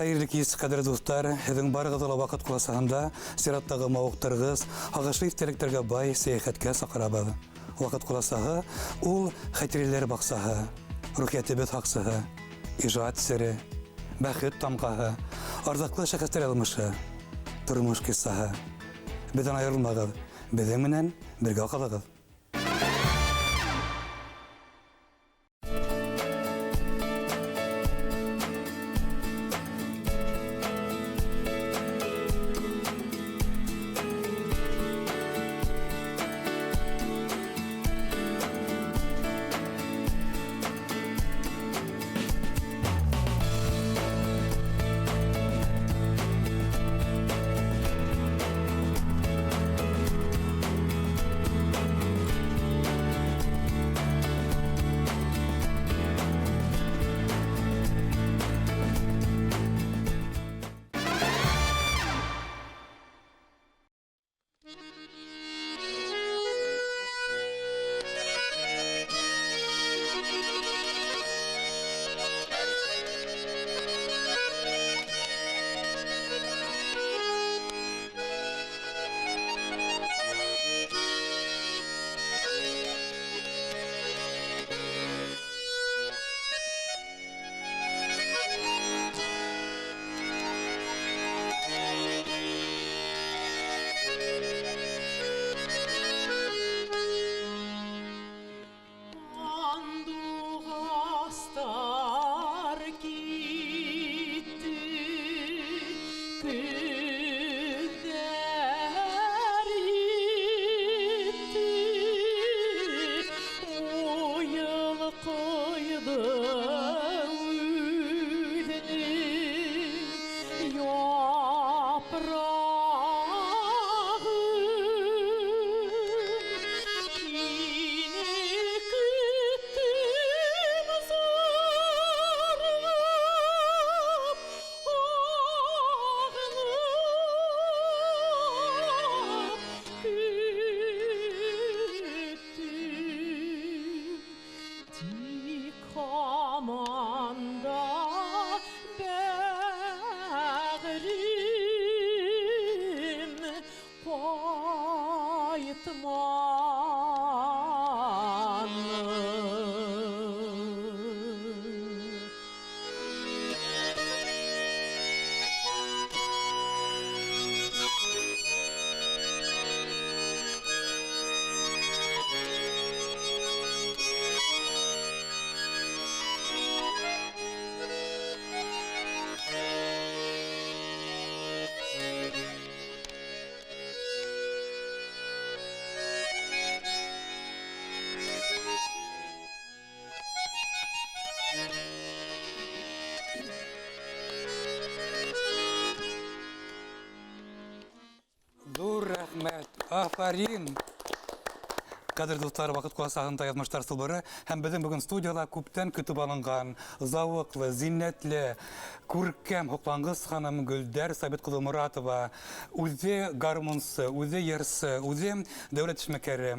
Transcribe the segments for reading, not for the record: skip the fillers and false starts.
Хәйерле кис, ҡәҙерле дуҫтар! Һеҙҙең барығыҙҙы ла ваҡыт ҡуласаһында сираттағы мауыҡтырғыс, һағышлы иҫтәлектәргә бай сәйәхәткә саҡырабыҙ. Ваҡыт ҡуласаһы ул хәтирәләр баҡсаһы, рухиәтебеҙ һаҡсыһы, ижад сере, бәхет тамғаһы, арҙаҡлы шәхестәр яҙмышы, тормош ҡиссаһы. Беҙҙән айырылмағыҙ, беҙҙең менән бергә ҡалығыҙ. Ҙур рәхмәт! Афарин! Кадр дуҫтар, ваҡыт ҡуласағында язмыштар сылбыры һәм беҙҙең бөгөн студияла күптән көтөп алынған, зауыҡлы, зиннәтле, күркәм, һоҡланғыс ханым Гөлдәр Сабит ҡыҙы Моратова. Үҙе гармунсы, үҙе йырсы, үҙе дәүләт эшмәкәре,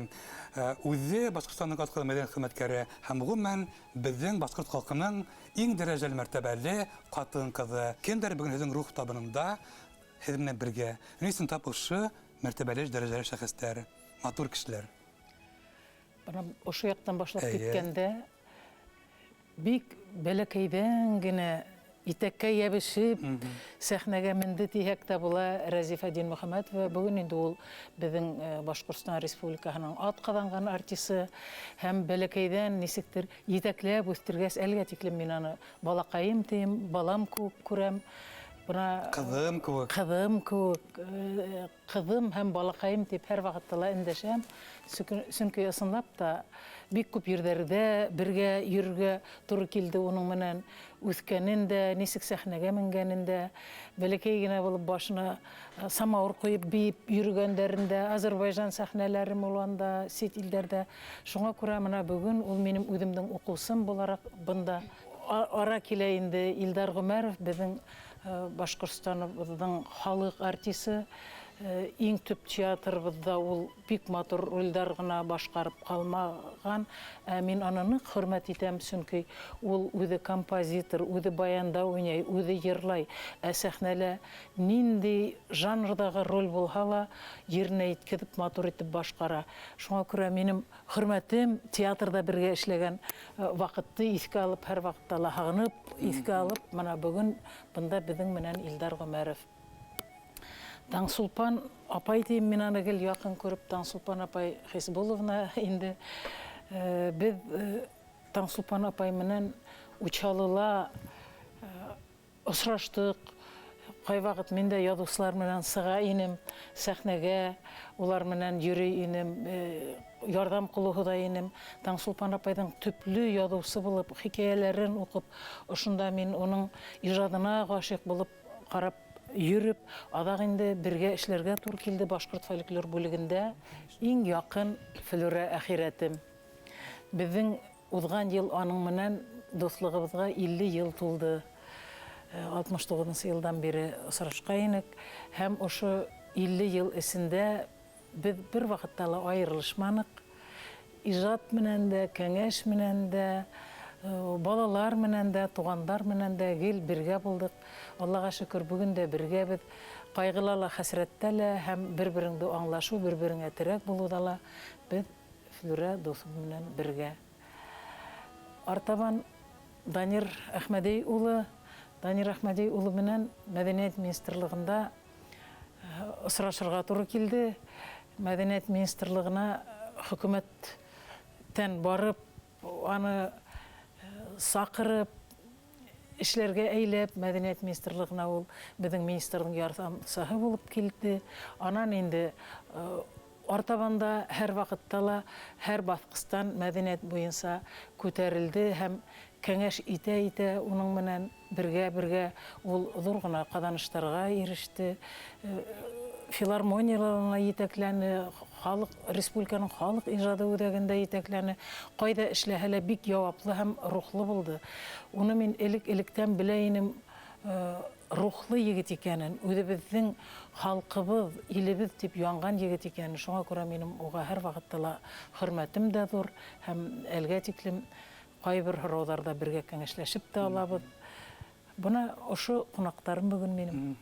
үҙе Башҡортостандың атҡалы мәҙәниәт хеҙмәткәре һәм ғөмүмән беҙҙең башҡорт халҡының иң дәрәжәле мәртәбәле ҡатын-ҡыҙы. Кемдәр бөгөн һеҙҙең рух табынында һеҙ менән бергә? Ни өсөн тап ошо мәртәбәле, дәрәжәле шәхестәр, матур кешеләр? Бына ошо яҡтан башлап киткәндә, бик бәләкәйҙән генә итәккә йәбешеп сәхнәгә менде тиһәк тә була Рәзифә Динмөхәмәтова. Бөгөн инде ул беҙҙең Башҡортостан Республикаһының атҡаҙанған артисы һәм бәләкәйҙән нисектер етәкләп үҫтергәс, әлегә тиклем мин аны балаҡайым тием, балам кеүек күрәм. Бына ҡыҙым кеүек. Ҡыҙым кеүек, ҡыҙым һәм балаҡайым тип һәр ваҡытта ла эндәшәм. Сөнки ысынлап та бик күп ерҙәрҙә бергә йөрөргә тура килде уның менән. Үҫкәнен дә, нисек сәхнәгә менгәнен дә, бәләкәй генә булып башына самауыр ҡуйып бейеп йөрөгәндәрен дә, Азербайжан сәхнәләре ул анда, сит илдәрҙә. Шуңа күрә бына бөгөн ул минең үҙемдең уҡыусым булараҡ бында ара килә инде. Илдар Ғүмәров беҙҙең Башҡортостаныбыҙҙың халыҡ артисы. Иң төп театрыбыҙҙа ул бик матур ролдәр ғына башҡарып ҡалмаған. Ә мин аны ныҡ хөрмәт итәм, сөнки ул үҙе композитор, үҙе баянда уйнай, үҙе йырлай. Ә сәхнәлә ниндәй жанрҙағы роль булһа ла еренә еткеҙеп, матур итеп башҡара. Шуңа күрә минем хөрмәтем театрҙа бергә эшләгән ваҡытты иҫкә алып, һәр ваҡытта ла һағынып иҫкә алып, мына бөгөн бында беҙҙең менән Илдар Ғүмәров. Таңсулпан апай тием мин аны гел яҡын күреп, Таңсулпан апай Хисбуловна инде. Беҙ Таңсулпан апай менән Учалыла осраштыҡ. Ҡай ваҡыт мин дә яҙыусылар менән сыға инем сәхнәгә, улар менән йөрөй инем, ярҙам ҡулы һуҙа инем. Таңсулпан апайҙың төплө яҙыусы булып, хикәйәләрен уҡып, ошонда мин уның ижадына ғашиҡ булып ҡарап йөрөп, аҙаҡ инде бергә эшләргә тура килде башҡорт фольклор бүлегендә. Иң яҡын Флүрә әхирәтем. Беҙҙең уҙған йыл аның менән дуҫлығыбыҙға 50 йыл тулды. 69 йылдан бире осрашҡайныҡ һәм ошо 50 йыл эсендә беҙ бер ваҡытта ла айырылышманыҡ. Ижад менән дә, кәңәш менән дә, балалар менән дә, туғандар менән дә гел бергә булдыҡ. Аллаға шөкөр, бөгөн дә бергәбеҙ. Ҡайғыла ла, хәсрәттә лә һәм бер-береңде аңлашыу, бер-береңә терәк булыуҙа ла беҙ Флүрә дуҫым менән бергә. Артабан Данир Әхмәдей улы, Данир Әхмәдей улы менән Мәҙәниәт министрлығында осрашырға тура килде. Мәҙәниәт министрлығына хөкүмәттән барып, аны саҡырып, эшләргә әйләп, Мәҙәниәт министрлығына ул беҙҙең министрҙың ярҙамсыһы булып килде. Анан инде артабанда һәр ваҡытта ла, һәр баҫҡыстан мәҙәниәт буйынса күтәрелде һәм кәңәш итә-итә уның менән бергә-бергә ул ҙур ғына ҡаҙаныштарға иреште. Филармонияларына етәкләне, халыҡ, республиканың халыҡ ижады үҙәгендә етәкләне. Ҡайҙа эшләһә лә бик яуаплы һәм рухлы булды. Уны мин элек-электән белә инем, рухлы егет икәнен, үҙебеҙҙең халҡыбыҙ, илебеҙ тип янған егет икәнен. Шуңа күрә минең уға һәр ваҡытта ла хөрмәтем дә ҙур һәм әлгә тиклем ҡайбер һорауҙарҙа бергә кәңәшләшеп тә алабыҙ. Бына ошо ҡунаҡтарым бөгөн минең.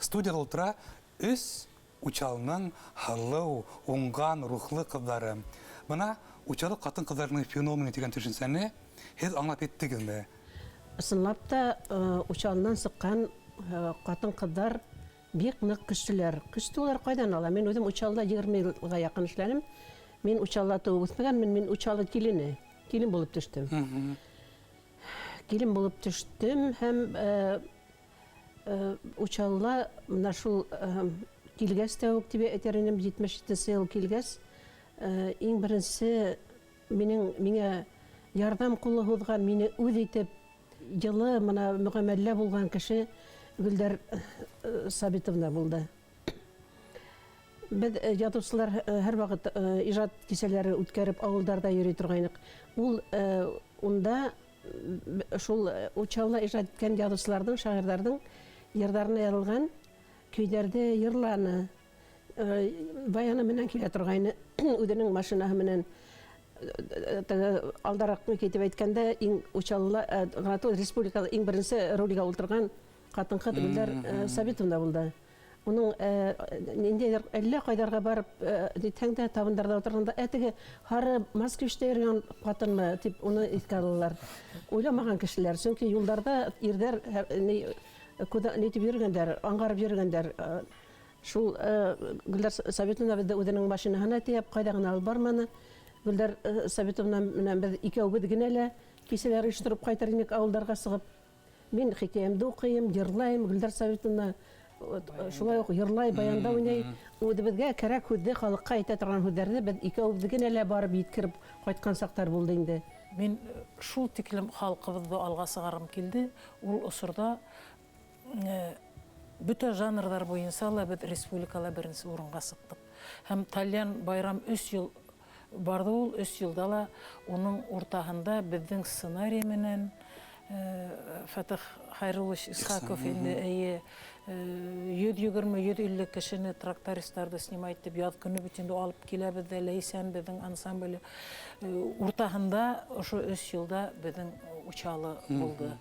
Студияда ултыра өс Учалының һылыу, уңған, рухлы ҡыҙҙары. Бына Учалы ҡатын-ҡыҙҙарының феномены тигән төшөнсәне һеҙ аңлап еттегеҙме? Ысынлап та, Учалынан сыҡҡан ҡатын-ҡыҙҙар бик ныҡ көслөләр. Көстө улар ҡайҙан ала? Мин үҙем Учалыла 20 йылға яҡын эшләнем. Мин Учалыла тыуып үҫмәгәнмен, мин Учалы килене, килен булып төштөм. Килен булып төштөм һәм Учалыла мына шул килгәс тә үк тип әйтер инем, 77 йыл килгәс, иң беренсе миңә ярҙам ҡулы һуҙған, мине үҙ итеп йылы мына мөғәмәллә булған кеше Гөлдәр Сабитовна булды. Беҙ яҙыусылар һәр ваҡыт ижад кисәләре үткәреп ауылдарҙа йөрөй торғайныҡ. Ул унда шул Учалыла ижад иткән яҙыусыларҙың, шағирҙарҙың йырҙарына яҙылған көйҙәрҙе йырланы. Баяны менән килә торғайны, үҙенең машинаһы менән. Теге алдараҡ китеп әйткәндә, иң Учалыла, ғына түгел, республикала иң беренсе рулгә ултырған Ҡатын-ҡыҙ Гөлдәр Сабитовна булды. Уның ниндәйҙер әллә ҡайҙарға барып нитһәң дә, табындарҙа ултырғанда, ә теге һары москвичтә йөрөгән ҡатынмы тип уны иҫкә алалар. Уйламаған кешеләр, сөнки юлдарҙа ирҙәр нитеп йөрөгәндәр, аңғарып йөрөгәндәр. Шул Гөлдәр Сабитовна беҙҙе үҙенең машинаһына тейәп, ҡайҙа ғына алып барманы. Гөлдәр Сабитовна менән беҙ икәүбеҙ генә лә кисәләр ойоштороп ҡайтыр инек ауылдарға сығып. Мин хикәйәмде уҡыйым, йырлайым, Гөлдәр Сабитовна шулай уҡ йырлай, баянда уйнай. Үҙебеҙгә кәрәк һүҙҙе, халыҡҡа әйтә торған һүҙҙәрҙе беҙ икәүбеҙ генә лә барып еткереп ҡайтҡан саҡтар булды инде. Мин шул тиклем халҡыбыҙҙы алға сығарғым килде. Ул осорҙа бөтә жанрҙар буйынса ла беҙ республикала беренсе урынға сыҡтыҡ. Һәм Тальян байрам 3 йыл барҙы ул, 3 йылда ла уның уртаһында беҙҙең сценарий менән Фәтих Хайруллович Исхаков инде әйе 120-150 кешене трактористларҙы снимать итеп яҙ көнө бит инде алып киләбеҙ ҙә, Ләйсән беҙҙең ансамбле уртаһында ошо 3 йылда беҙҙең Учалы булды.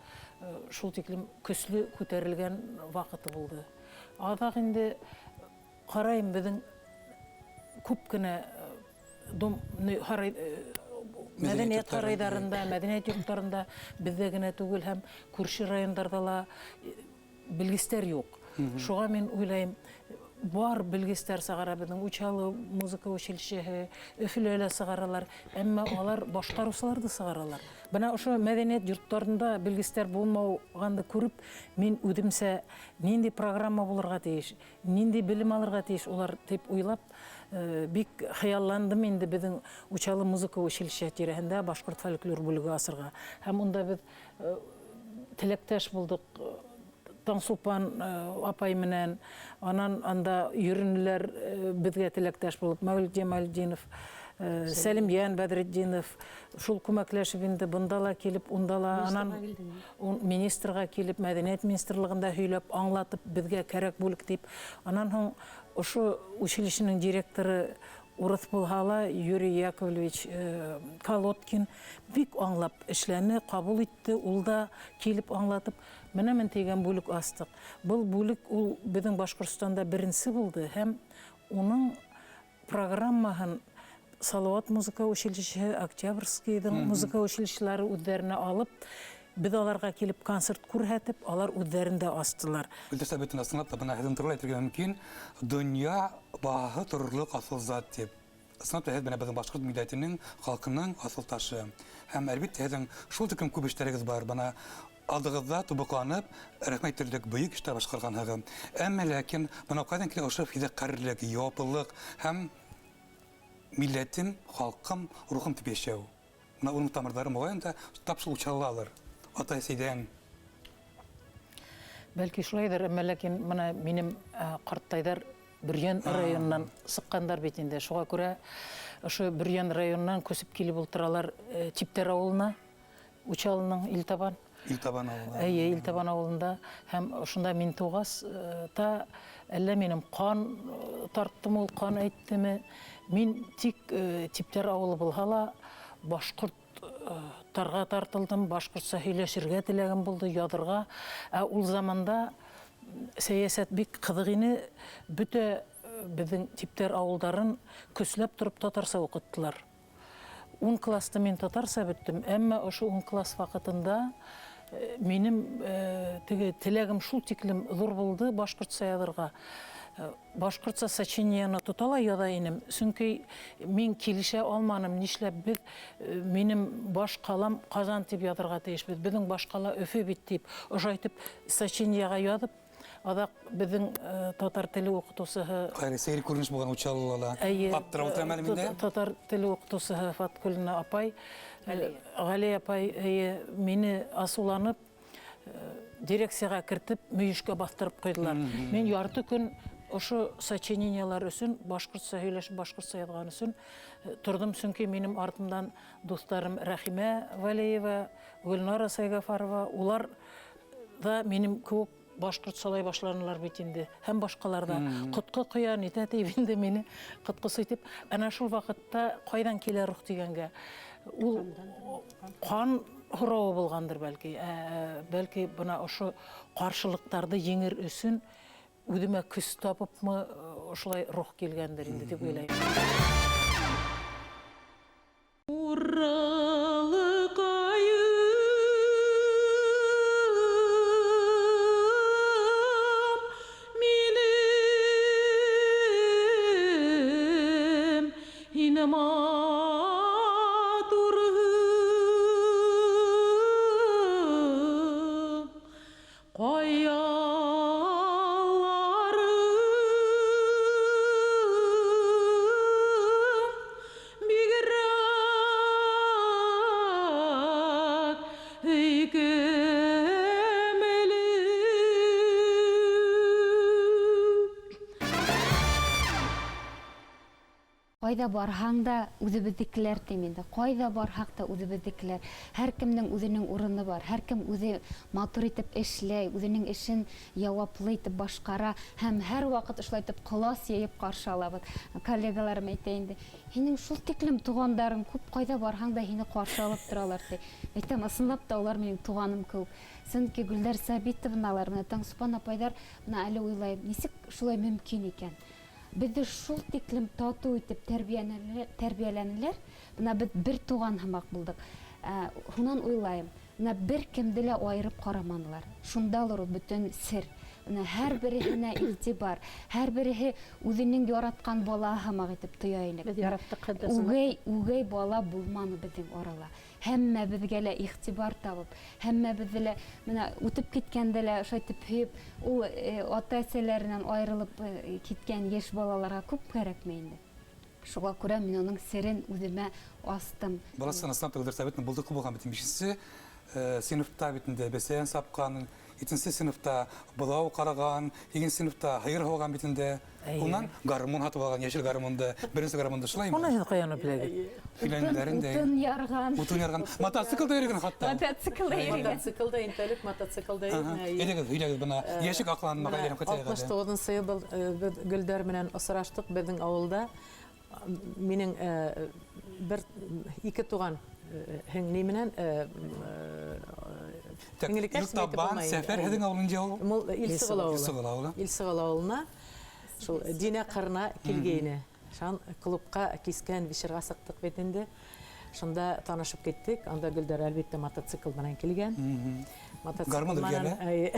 Шул тиклем көслө күтәрелгән ваҡыты булды. Аҙаҡ инде ҡарайым, беҙҙең күп кенә дом мәҙәниәт һарайҙарында, мәҙәниәт йорттарында беҙҙә генә түгел, һәм күрше райондарҙа ла белгестәр юҡ. Шуға мин уйлайым, бар белгестәр сығара, беҙҙең Учалы музыка училищеһы, Өфөлә лә сығаралар, әммә алар башҡарыусыларҙы сығаралар. Бына ошо мәҙәниәт йорттарында белгестәр булмағанды күреп, мин үҙемсә ниндәй программа булырға тейеш, ниндәй белем алырға тейеш улар тип уйлап, бик хыялландым инде беҙҙең Учалы музыка училищеһы тирәһендә башҡорт фольклор бүлеге асырға. Һәм унда беҙ теләктәш булдыҡ Таңсулпан апай менән, анан анда йөрөнөләр беҙгә теләктәш булып, Мәүлит Ямалетдинов, Сәлимйән Бәҙретдинов, шул күмәкләшеп инде бында ла килеп, унда ла, анан министрға килеп, мәҙәниәт министрлығында һөйләп, аңлатып, беҙгә кәрәк бүлек тип. Анан һуң ошо училищеның директоры урыҫ булһа ла, Юрий Яковлевич Колодкин бик аңлап эшләне, ҡабул итте, ул да килеп аңлатып, менә мин тигән бүлек астыҡ. Был бүлек ул беҙҙең Башҡортостанда беренсе булды һәм уның программаһын Салауат музыка училищеһы, Октябрьскийҙың музыка училищелары үҙҙәренә алып, беҙ аларға килеп концерт күрһәтеп, алар үҙҙәрен дә астылар. Гөлдәр Сабитовна, ысынлап та, бына һеҙҙең турала әйтергә мөмкин, донъя баһаһы торорлоҡ аҫыл зат тип. Ысынлап та, һеҙ бына беҙҙең башҡорт милләтенең, халҡының аҫыл ташы. Һәм әлбиттә һеҙҙең шул тиклем күп эштәрегеҙ бар. Бына алдығыҙҙа тубыҡланып, рәхмәт әйтерлек бөйөк эштәр башҡарғанһығыҙ. Әммә ләкин бына ҡайҙан килә ошо фиҙаҡәрлек, яуаплылыҡ һәм милләтем, халҡым, рухым тип йәшәү. Бына уның тамырҙары моғайын да тап шул Учалылалыр. Атай-әсәйҙән. Бәлки шулайҙыр, әммә ләкин бына минем ҡарттайҙар Бөрйән районынан сыҡҡандар бит инде. Шуға күрә ошо Бөрйән районынан күсеп килеп ултыралар Типтәр ауылына, Учалының Илтабан. Илтабан ауылы. Эйе, Илтабан ауылында. Һәм ошонда мин тыуғас та әллә минем ҡан тарттым ул, ҡан әйттеме. Мин тик Типтәр ауылы булһа ла башҡорт тарға тартылдым, башҡортса һөйләшергә теләгем булды, яҙырға. Ә ул заманда сәйәсәт бик ҡыҙыҡ ине. Бөтә беҙҙең Типтәр ауылдарын көсләп тороп татарса уҡыттылар. 10 класты мин татарса бөттөм, әммә ошо 10 класс ваҡытында минем теге теләгем шул тиклем ҙур булды башҡортса яҙырға. Башҡортса сочинениены тота ла яҙа инем, сөнки мин килешә алманым, нишләп беҙ минем баш ҡалам Ҡазан тип яҙырға тейешбеҙ, беҙҙең баш ҡала Өфө бит тип ошайтып сочинениеға яҙып, аҙаҡ беҙҙең татар теле уҡытыусыһы Ҡайһы сәйер күренеш булған Учалыла ла. Эйе, Аптырап ултырам әле мин дә. Татар теле уҡытыусыһы Фаткулина апай, Ғәлиә апай, эйе, мине асыуланып, дирекцияға кертеп, мөйөшкә баҫтырып ҡуйҙылар. Мин ярты көн ошо сочинениелар өсөн, башҡортса һөйләшеп, башҡортса яҙған өсөн торҙом, сөнки минем артымдан дуҫтарым Рәхимә Вәлиева, Гөлнара Сайгафарова, улар да минем кеүек башҡортсалай башланылар бит инде, һәм башҡалар да. Ҡотҡо ҡоя, нитә тип инде мине ҡотҡоso итеп. Әнә шул ваҡытта ҡайҙан килә рух тигәнгә, ул ҡан һорауы булғандыр бәлки. Бәлки бына ошо ҡаршылыҡтарҙы еңер өсөн үҙемә көс тапыпмы ошолай рух килгәндер инде тип уйлайым. Уралҡайым минем, һин матурһың, ҡаяларың бигерәк һөйкөмлө. Ҡайҙа барһаң да үҙебеҙҙекеләр тим инде. Ҡайҙа барһаҡ та үҙебеҙҙекеләр. Һәр кемдең үҙенең урыны бар. Һәр кем үҙе матур итеп эшләй, үҙенең эшен яуаплы итеп башҡара һәм һәр ваҡыт ошолай итеп ҡолас йәйеп ҡаршы алабыҙ. Коллегаларым әйтә инде, һинең шул тиклем туғандарың күп, ҡайҙа барһаң да һине ҡаршы алып торалар ти. Әйтәм, ысынлап та улар минең туғаным кеүек. Сөнки Гөлдәр Сабитовналар, менә Таңсупан апайҙар, менә әле уйлайым, нисек шулай мөмкин икән? Беҙҙе шул тиклем татыу итеп тәрбиәләнеләр. Бына беҙ бер туған һымаҡ булдыҡ. Һунан уйлайым, бына бер кемде лә айырып ҡараманылар. Шундалыр ул бөтөн сер. Бына һәр береһенә иғтибар, һәр береһе үҙенең яратҡан балаһы һымаҡ итеп тоя инек. Беҙ яраттыҡ хәтта шуны. Үгәй бала булманы беҙҙең арала. Һәммәбеҙгә лә иғтибар табып, һәммәбеҙҙе лә бына үтеп киткәндә лә ошолай итеп һөйөп, ул ата-әсәләренән айырылып киткән йәш балаларға күп кәрәкме инде? Шуға күрә мин уның серен үҙемә астым. Баласы ысынлап та Гөлдәр Сабитовна булдыҡлы булған бит. Бишенсе синыфта бит инде бесән сапҡан, етенсе синыфта былау ҡараған, һигеҙенсе синыфта һыйыр һауған бит инде. Унан гармун һатып алған, йәшел гармунды, беренсе гармунды шулаймы? Уны һеҙ ҡайҙан беләгеҙ? Һөйләнделәр инде. Утын ярған. Утын ярған. Мотоциклда йөрөгән хатта. Мотоциклда йөрөгән. Мотоциклда интеллект, мотоциклда йөрөгән. Әйҙәгеҙ, һөйләгеҙ бына. Йәшек аҡланмаға әйләнеп ҡайтайыҡ әле. Алтмыш туғыҙынсы йыл беҙ Гөлдәр менән осраштыҡ беҙҙең ауылда. Минең бер ике туған һеңле менән, Так, һеңлекәш Илтабан, әйтеп булмай инде. Сәфәр һеҙҙең ауылында ул? Мул Илсығыл ауылы. Илсығыл ауылы. Илсығыл ауылына шул Динә ҡырына килгәйне. Шан клубҡа кискән вечерға сыҡтыҡ бит инде. Шунда танышып киттек. Анда Гөлдәр әлбиттә мотоцикл менән килгән. Мотоцикл Гармун менән, өргәне? әй.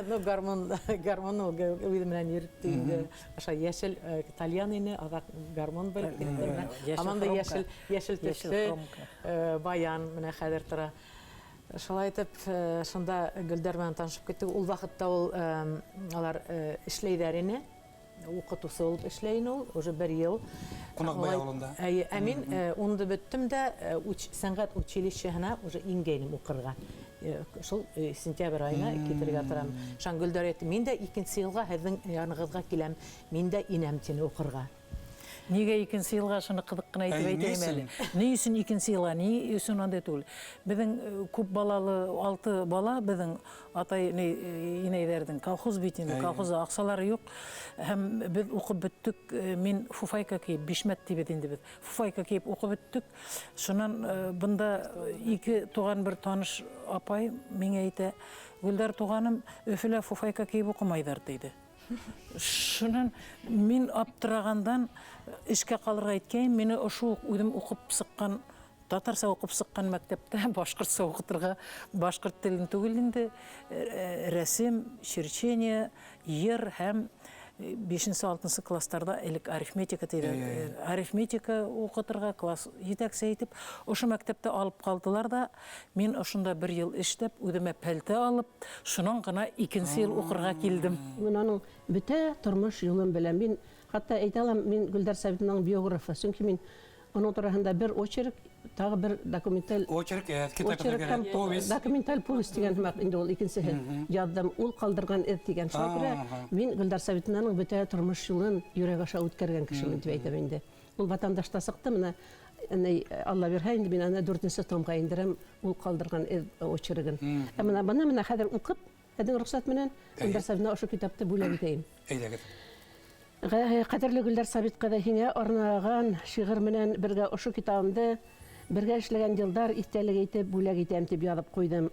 Ну, гармун ул үҙе менән йөрөттө инде. Ошо йәшел тальян ине, аҙаҡ гармун бер китте менән. Йәшел Аманда хромка. йәшел Йәшел төҫлө, хромка. баян менә хәҙер тора. Шулай итеп, шунда Гөлдәр менән танышып киттек. Ул ваҡытта ул алар эшләйҙәр ине. Уҡытыусы булып эшләй ине ул, уже бер йыл. Ҡунаҡбай Шулай ауылында. Әйе, ә мин унды бөттөм дә сәнғәт училищеһына уже ингәйнем уҡырға. Шул сентябрь айына китергә торам. Шан Гөлдәр әйтте, мин дә икенсе йылға һеҙҙең янығыҙға киләм, мин дә инәм тине уҡырға. Нигә икенсе йылға, шуны ҡыҙыҡ ҡына әйтеп Әй, әйтәйем ни әле. өсөн? Ни өсөн икенсе йылға, ни өсөн андай түгел? Беҙҙең күп балалы 6 бала, беҙҙең атай, ни инәйҙәрҙең колхоз бит инде, колхозда аҡсалары юҡ. Һәм беҙ уҡып бөттөк, мин фуфайка кейеп, бишмәт тибеҙ инде беҙ. Фуфайка кейеп уҡып бөттөк. Шунан бында ике туған бер таныш апай миңә әйтә, Гөлдәр туғаным, Өфөлә фуфайка кейеп уҡымайҙар, тиде. Шунан мин аптырағандан эшкә ҡалырға иткәйем, мине ошо уҡ үҙем уҡып сыҡҡан, татарса уҡып сыҡҡан мәктәптә башҡортса уҡытырға, башҡорт телен түгел инде, рәсем, черчение, йыр һәм бишенсе, алтынсы класстарда элек арифметика тиҙәр. Арифметика уҡытырға класс етәксе итеп, ошо мәктәптә алып ҡалдылар ҙа, мин ошонда бер йыл эшләп, үҙемә пәлтә алып, шунан ғына икенсе йыл уҡырға килдем. Мин уның бөтә тормош юлын беләм. Мин хатта әйтә алам, мин Гөлдәр Сабитованың биографы, сөнки мин уның тураһында бер очерк, тағы бер документаль Очерк, китап очерк язган һәм повесть. Документаль повесть дигән һымаҡ инде ул икенсеһе яҙҙым. Ул ҡалдырған эҙ тигән. Шуңа күрә мин Гөлдәр Сабитованың бөтә тормош юлын йөрәк аша үткәргән кешемен тип әйтәм инде. Ул ватандашта сыҡты, менә, Алла бирһә инде мин аны дүртенсе томға индерәм, ул ҡалдырған эҙ очергын. Ә менә бына менә хәҙер уҡып, һеҙҙең рөхсәт менән Гөлдәр Сабитовна ошо китапты бүләк итәйем. Әйҙәгеҙ. Ҡәҙерле Гөлдәр Сабит ҡыҙы, һиңә арнаған шиғыр менән бергә ошо китабымды Бергә эшләгән йылдар иҫтәлеге итеп бүләк итәм дип яҙып ҡуйҙым.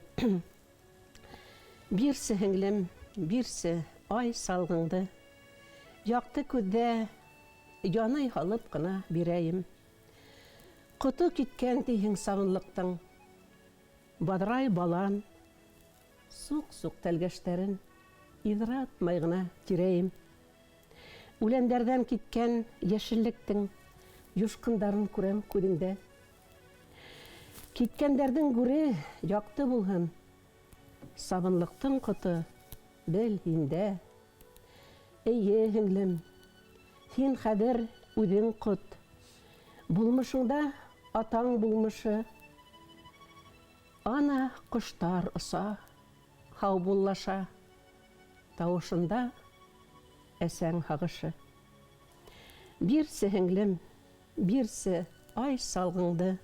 Бирсе, һеңлем, бирсе, ай салғыңды. Яҡты күҙҙә янай һалып ҡына бирәйем. Ҡото киткән тиһең сабынлыҡтың. Баҙрай балан, суҡ-суҡ тәлгәштәрен иҙратмай ғына тирәйем. Үләндәрҙән киткән йәшеллектең юшҡындарын күрәм күҙеңдә. Киткәндәрҙең гүре яҡты булһын, сабынлыҡтың ҡото бел һиндә. Эйе, һеңлем, һин хәҙер үҙең ҡот. Булмышыңда атаң булмышы. Ана ҡоштар оса, һаубуллаша. Тауышында әсәң һағышы. Бирсе, һеңлем, бирсе, ай салғыңды.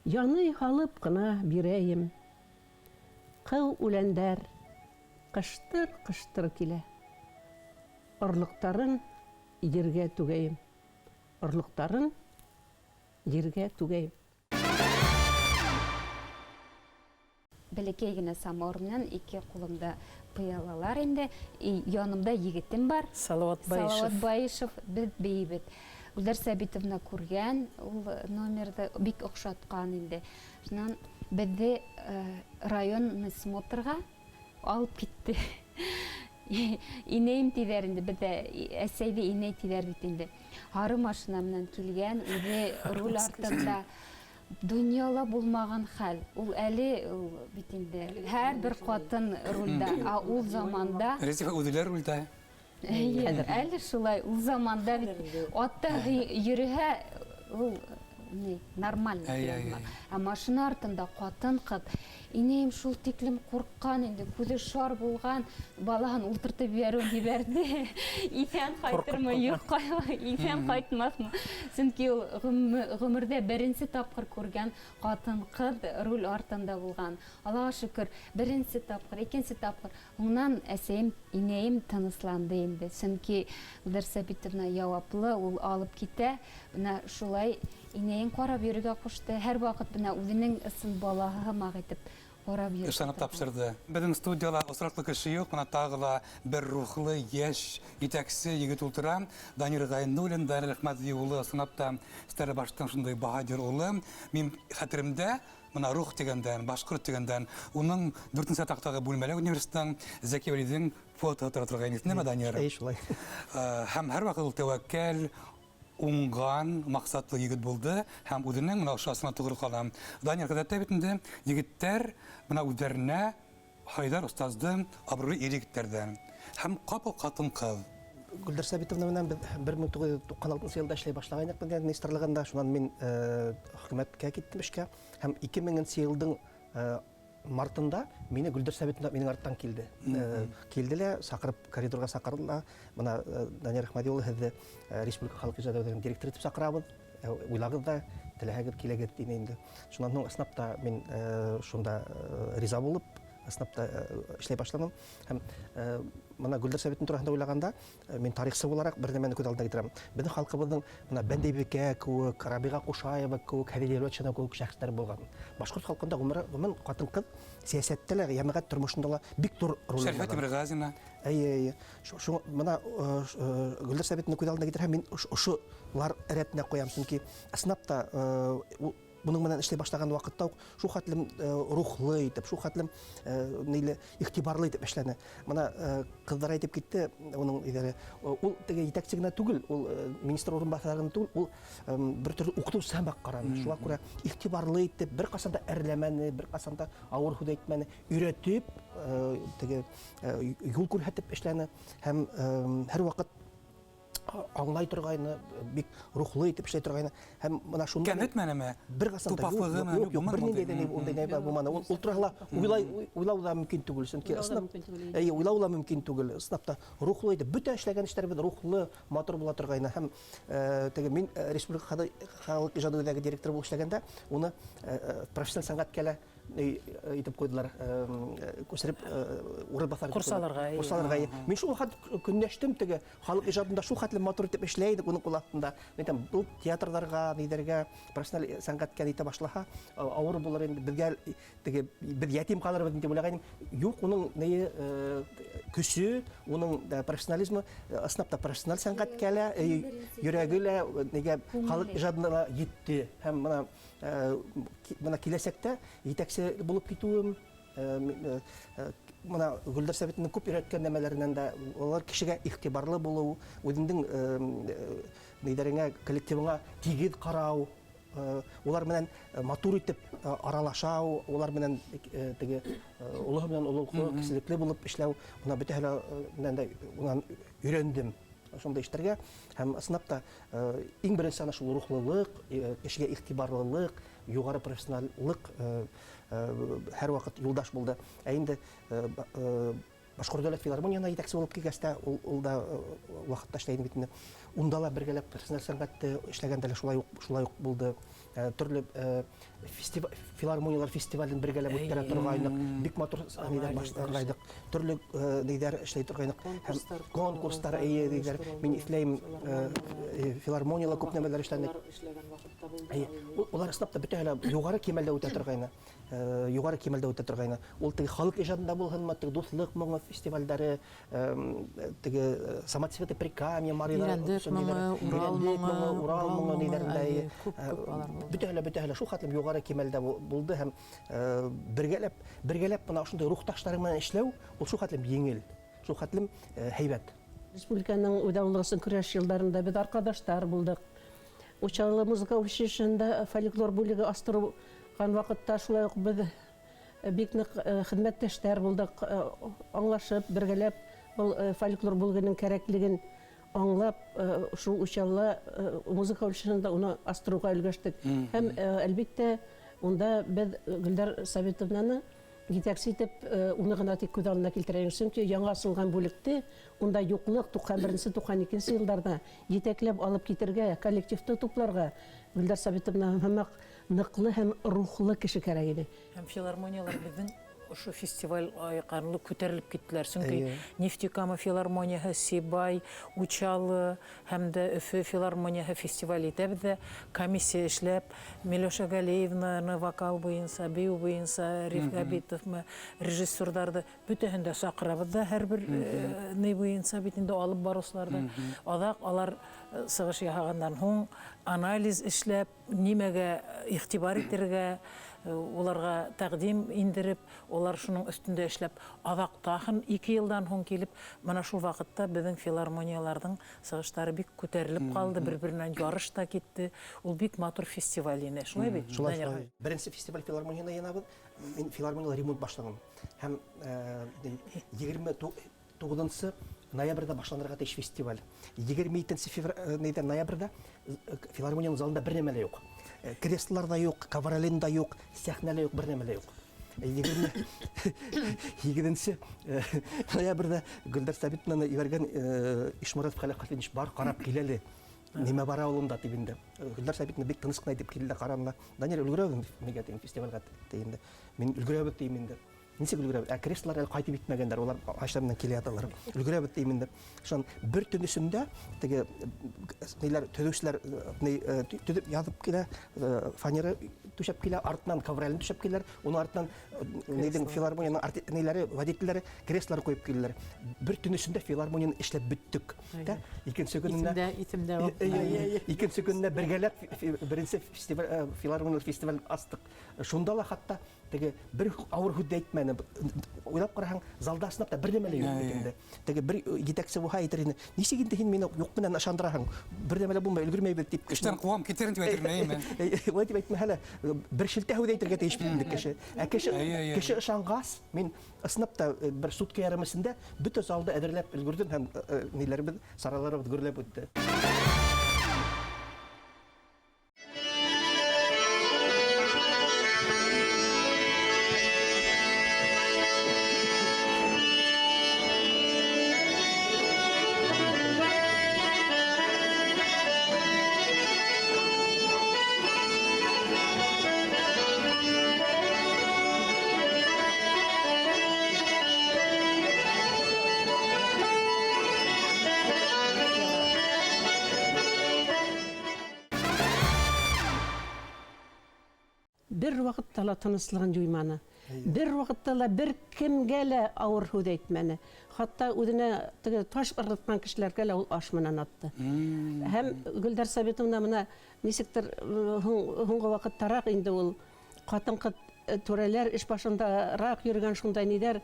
Яный һалып ҡына бирәйем. Ҡыу үләндәр ҡыштыр-ҡыштыр килә. Орлоҡтарын ергә түгәйем. Орлоҡтарын ергә түгәйем. Бәләкәй генә самауыр менән ике ҡулымда пыялалар инде. Янымда егетем бар. Салават Баишев. Салават Баишев, беҙ бейебеҙ. Гөлдәр Сәбитовна күргән ул номерҙы, бик оҡшатҡан инде. Шунан беҙҙе район смотрға алып китте. Инәйем тиҙәр инде, беҙҙә әсәйҙе инәй тиҙәр бит инде. Һары машина менән килгән, үҙе руль артында. Донъяла булмаған хәл. Ул әле ул бит инде һәр бер ҡатын рулдә, ә ул заманда Резифа үҙе рулдә. Эйе, әле шулай, ул заманда бит атта йөрөһә ул ни, нормально. Ә машина артында ҡатын-ҡыҙ. Инәйем шул тиклем ҡурҡҡан инде, күҙе шар булған, балаһын ултыртып ебәреүен ебәрҙе. Иҫән ҡайтырмы, юҡ, иҫән ҡайтмаҫмы? Сөнки ул ғүмерҙә беренсе тапҡыр күргән ҡатын-ҡыҙ руль артында булған. Аллаға шөкөр, беренсе тапҡыр, икенсе тапҡыр. Унан әсәйем, инәйем тынысланды инде. Сөнки Гөлдәр Сәбитовна яуаплы, ул алып китә. Бына шулай инәйен ҡарап йөрөргә ҡушты. Һәр ваҡыт бына үҙенең ысын балаһы һымаҡ итеп ҡарап йөрөй. Ышанып тапшырҙы. Беҙҙең студияла осраҡлы кеше юҡ, бына тағы ла бер рухлы йәш етәксе егет ултыра. Данир Ғәйнуллин, Данир Әхмәтви улы, ысынлап та Стәрлебаштың шундай баһадир улы. Мин хәтеремдә, бына рух тигәндән, башҡорт тигәндән, уның дүртенсе ятаҡтағы бүлмәлә университеттың Зәки Вәлиҙең фото тора торған ине, ниңә, Данир? Эйе, шулай. Һәм һәр ваҡыт ул тәүәккәл, уңған, маҡсатлы егет булды һәм үҙенең бына ошо асына тоғро ҡала. Данир, ғәҙәттә бит инде егеттәр бына үҙҙәренә Хайҙар остазды абруйлы ир егеттәрҙән һәм ҡапыл ҡатын-ҡыҙ. Гөлдәр Сәбитовна менән беҙ бер мең туғыҙ йөҙ туҡһан алтынсы йылда эшләй башлағайныҡ мәҙәниәт министрлығында. Шунан мин хөкүмәткә киттем эшкә һәм ике меңенсе йылдың мартында мине Гөлдәр Сәбитовна минең арттан килде. Килде лә, саҡырып, коридорға саҡырҙы ла. Бына Данир Әхмәҙи улы һеҙҙе Республика халыҡ ижады үҙәгенең директоры итеп саҡырабыҙ. Уйлағыҙ ҙа, теләһәгеҙ киләгеҙ тине инде. Шунан һуң ысынлап та мин шунда риза булып, ысынлап та эшләй башланым. Һәм бына Гөлдәр Сәбитовна тураһында уйлағанда мин тарихсы булараҡ бер нәмәне күҙ алдына килтерәм. Беҙҙең халҡыбыҙҙың бына Бәндәйбикә кеүек, Рабиға Ҡушаева кеүек, Хәҙиә Дәүләтшина кеүек шәхестәр булған. Башҡорт халҡында ғүмерен ҡатын-ҡыҙ сәйәсәттә лә, йәмәғәт тормошонда ла бик ҙур роль Шәрифә уйнаған. Тимерғазина. Эйе, эйе. Бына Гөлдәр Сәбитовна күҙ алдына килтерһәм, мин ошолар рәтенә ҡуям, сөнки ысынлап та буның менән эшләй башлаған ваҡытта уҡ шул хәтлем рухлы итеп, шул хәтлем нейле, иғтибарлы итеп эшләне. Бына ҡыҙҙар әйтеп китте, уның иҙәре, ул теге етәксе генә түгел, ул министр урынбаҫары гына түгел, ул бер төрлө уҡытыусы һымаҡ ҡараны. Шуға күрә иғтибарлы итеп, бер ҡасан да әрләмәне, бер ҡасан да ауыр һүҙ әйтмәне, өйрәтеп, теге юл күрһәтеп эшләне һәм һәр ваҡыт аңлай торғайны, бик рухлы итеп эшләй торғайны. Һәм бына шунда Кәметмәнеме? Бер ҡасан да юҡ, Тупаҫлығымы? юҡ, юҡ, Юҡ, бер ниндәй дә булманы. ундай нәмә булманы. Ул тураһында уйлау ҙа мөмкин түгел, сөнки Уйлау ҙа ысынлап мөмкин түгел, Эйе, уйлау ла мөмкин түгел. Ысынлап та рухлы итеп, бөтә эшләгән эштәребеҙ рухлы, матур була торғайны. Һәм теге мин Республика халыҡ ижады үҙәге директоры булып эшләгәндә, уны профессиональ сәнғәткә лә итеп ҡуйҙылар, күсереп урынбаҫар Ҡурсаларға. Ҡурсаларға. Мин шул хат көнләштем, теге халыҡ ижадында шул хәтле матур итеп эшләй идек уның ҡул аҫтында. Мин әйтәм, был театрҙарға, ниҙәргә, профессиональ сәнғәткә итә башлаһа, ауыр булыр инде беҙгә, теге беҙ ятим ҡалырбыҙ тип уйлағайным. Юҡ, уның нее көсө, уның профессионализмы, ысынлап та профессиональ сәнғәткә лә, йөрәге лә, нигә халыҡ ижадына ла етте. Һәм бына киләсәктә етәксе булып китеүем, бына Гөлдәр Сәбитовнаның күп өйрәткән нәмәләренән дә, улар кешегә иғтибарлы булыу, үҙеңдең ниҙәреңә, коллективыңа тигеҙ ҡарау, улар менән матур итеп аралашау, улар менән теге олоһо менән олоһо кеселекле булып эшләү, бына бөтәһе лә менән дә унан өйрәндем шундай эштәргә. Һәм ысынлап та иң беренсе ана шул рухлылыҡ, кешегә иғтибарлылыҡ, юғары профессионаллыҡ һәр ваҡыт юлдаш булды. Ә инде Башҡорт дәүләт филармонияһына етәксе булып килгәс тә, ул да ваҡытта эшләйҙем бит инде. Унда ла бергәләп профессиональ сәнғәтте эшләгәндә лә шулай уҡ булды. Төрлө филармониялар фестивален бергәләп үткәрә торғайныҡ, бик матур ниҙәр башлағайныҡ, төрлө ниҙәр эшләй торғайныҡ. Конкурстар, эйе, ниҙәр. Мин иҫләйем, филармонияла күп нәмәләр эшләнек. Улар ысынлап та бөтәһе лә юғары кимәлдә үтә торғайны. Юғары кимәлдә үтә торғайны. Ул теге халыҡ ижадында булһынмы, теге дуҫлыҡ моңо фестивальдәре, теге самоцветы Прикамья, Марина, Урал моңо, Урал моңо ниҙәрендә. Бөтәһе лә шул хәтлем юғары кимәлдә булды һәм бергәләп бына ошондай рухташтарың менән эшләү, ул шул хәтлем еңел, шул хәтлем һәйбәт. Республиканың үҙаллылығы өсөн көрәш йылдарында беҙ арҡадаштар булдыҡ. Учалы музыка училищеһында фольклор бүлеге астырылған ваҡытта шулай уҡ беҙ бик ныҡ хеҙмәттәштәр булдыҡ, аңлашып, бергәләп был фольклор бүлегенең кәрәклеген аңлап, шул Учалы музыка училищеһында уны астырыуға өлгәштек. Һәм, әлбиттә, унда беҙ Гөлдәр Сабитовнаны етәксе итеп, уны ғына тик күҙ алдына килтерәйек, сөнки яңы асылған бүлекте унда юҡлыҡ 91-нсе, 92-нсе йылдарҙа етәкләп алып китергә, коллективты тупларға Гөлдәр Сабитовна һымаҡ ныҡлы һәм рухлы кеше кәрәк ине. Һәм филармониялар беҙҙең ошо фестиваль айҡанлы күтәрелеп киттеләр, сөнки Нефтекама филармонияһы, Сибай, Учалы һәм дә Өфө филармонияһы фестиваль итәбеҙ ҙә, комиссия эшләп, Миләүшә Галиевнаны вокал буйынса, бейеү буйынса, Риф Габитовмы, режиссерҙарҙы бөтәһен дә саҡырабыҙ ҙа, һәр бер ни буйынса бит инде алып барыусыларҙы. Аҙаҡ алар сығыш яһағандан һуң анализ эшләп, нимәгә иғтибар итергә, уларға тәҡдим индереп, улар шуның өҫтөндә эшләп, аҙаҡ тағын 2 йылдан һуң килеп, бына шул ваҡытта беҙҙең филармонияларҙың сығыштары бик күтәрелеп ҡалды, бер-беренән ярыш та китте. Ул бик матур фестиваль ине. Шулай бит? Шулай, шулай. Беренсе фестиваль филармонияна йыйынабыҙ. Мин филармонияла ремонт башланым. Һәм 29 ноябрҙә башланырға тейеш фестиваль. 27 ноябрҙә филармонияның залында бер нәмә лә юҡ. Креслолар ҙа юҡ, ковролин да юҡ, сәхнә лә юҡ, бер нәмә лә юҡ. 27 ноябрҙә Гөлдәр Сабитовнаны ебәргән Ишмуратов Хәләф Хәлфинович бар, ҡарап кил әле. Нимә бара ул унда тип инде. Гөлдәр Сабитовна бик тыныс ҡына итеп килде лә ҡараны ла. Данил, өлгөрәбеҙме нигә тигән фестивальгә ти инде. Мин өлгөрәбеҙ тием инде. Нисек өлгөрәбеҙ? Ә креслолар әле ҡайтып етмәгәндәр, улар машина менән килә яталар. Өлгөрәбеҙ тием инде. Шунан бер төн эсендә теге ниләр төҙөүселәр, ни, төҙөп яҙып килә, фанера түшәп килә, артынан ковролин түшәп киләләр, уның артынан, нейҙең филармонияның ниләре, водительдәре креслолар ҡуйып киләләр. Бер төн эсендә филармонияны эшләп бөттөк. Тә, икенсе көнөнә Исемдә, исемдә ул. Икенсе көнөнә бергәләп беренсе фестиваль, филармония фестиваль астыҡ. Шунда ла хатта теге бер ауыр һүҙ ҙә әйтмәне. Уйлап ҡараһаң, залда ысынлап та бер нәмә лә юҡ бит инде. Теге бер етәксе булһа әйтер ине, нисек инде һин мине юҡ менән ышандыраһың? Бер нәмә лә булмай, өлгөрмәйбеҙ тип кеше. Эштән ҡыуам китерен тип әйтер ине, әйме? Улай тип әйтмәһә лә, бер шелтә һүҙ әйтергә тейеш бит инде кеше. Ә кеше ышанғас, мин ысынлап та бер сутка ярым эсендә бөтә залды әҙерләп өлгөрҙөм һәм ниләребеҙ, сараларыбыҙ гөрләп үтте. Бер ваҡытта ла тыныслығын юйманы. Бер ваҡытта ла бер кемгә лә ауыр һүҙ әйтмәне. Хатта үҙенә теге таш ырғытҡан кешеләргә лә ул аш менән атты. Һәм Гөлдәр Сабитовна мына нисектер һуңғы ваҡыттараҡ инде ул ҡатын-ҡыҙ түрәләр эш башындараҡ йөрөгән шундай ниҙәр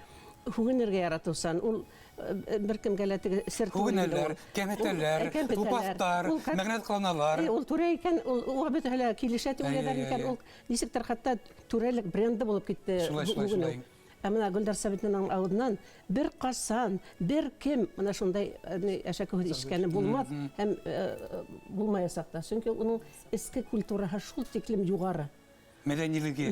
һүгенергә яратыусан. Ул бер кемгә лә теге сер түгел. Һүгенәләр, кәмһетәләр, тупаҫтар, мәғәнәт ҡыланалар. Ул түрә икән, ул уға бөтәһе лә килешә тип уйлайҙар икән. Ул нисектер хатта түрәлек бренды булып китте. Шулай. Ә мына Гөлдәр Сабитованың ауыҙынан бер ҡасан, бер кем мына шундай әшәке һүҙ ишеткәне булмаҫ һәм булмаясаҡ та. Сөнки уның эске культураһы шул тиклем юғары. Мәҙәнилеге,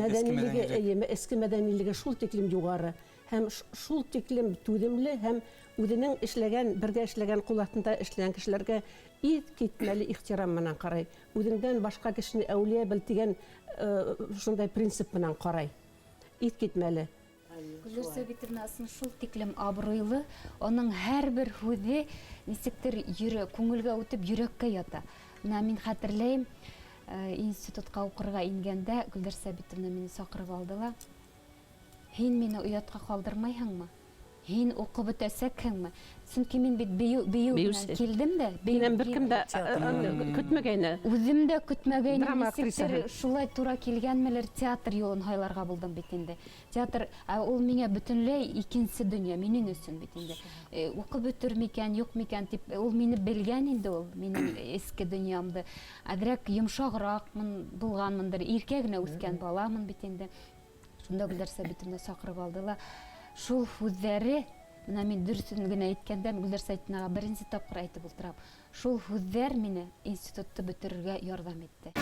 эске мәҙәнилеге шул тиклем юғары. Һәм шул тиклем түҙемле һәм үҙенең эшләгән, бергә эшләгән, ҡул аҫтында эшләгән кешеләргә иҫ китмәле ихтирам менән ҡарай. Үҙеңдән башҡа кешене әүлиә бел тигән шундай принцип менән ҡарай. Иҫ китмәле. Гөлдәр Сабитовна ысын шул тиклем абруйлы, уның һәр бер һүҙе нисектер күңелгә үтеп йөрәккә ята. Мына мин хәтерләйем, институтҡа уҡырға ингәндә Гөлдәр Сабитовна мине саҡырып алды ла. Һин мине оятҡа ҡалдырмайһыңмы? Һин уҡып бөтәсәкһеңме? Сөнки мин бит бейеү менән килдем дә. Минән бер кем дә көтмәгәйне. Үҙем дә көтмәгәйне. Нисектер шулай тура килгәнмелер, театр юлын һайларға булдым бит инде. Театр, ул миңә бөтөнләй икенсе донъя, минең өсөн бит инде. Уҡып бөтөр микән, юҡ микән тип, ул мине белгән инде ул, минең эске донъямды. Әҙерәк йомшағыраҡ булғанмындыр, иркә генә үҫкән баламын бит инде. Шунда Гөлдәр Сабитовна саҡырып алды ла. Шул һүҙҙәре, мына мин дөрөҫөн генә әйткәндә, Гөлдәр Сабитовнаға беренсе тапҡыр әйтеп ултырам. Шул һүҙҙәр мине институтты бөтөрөргә ярҙам итте.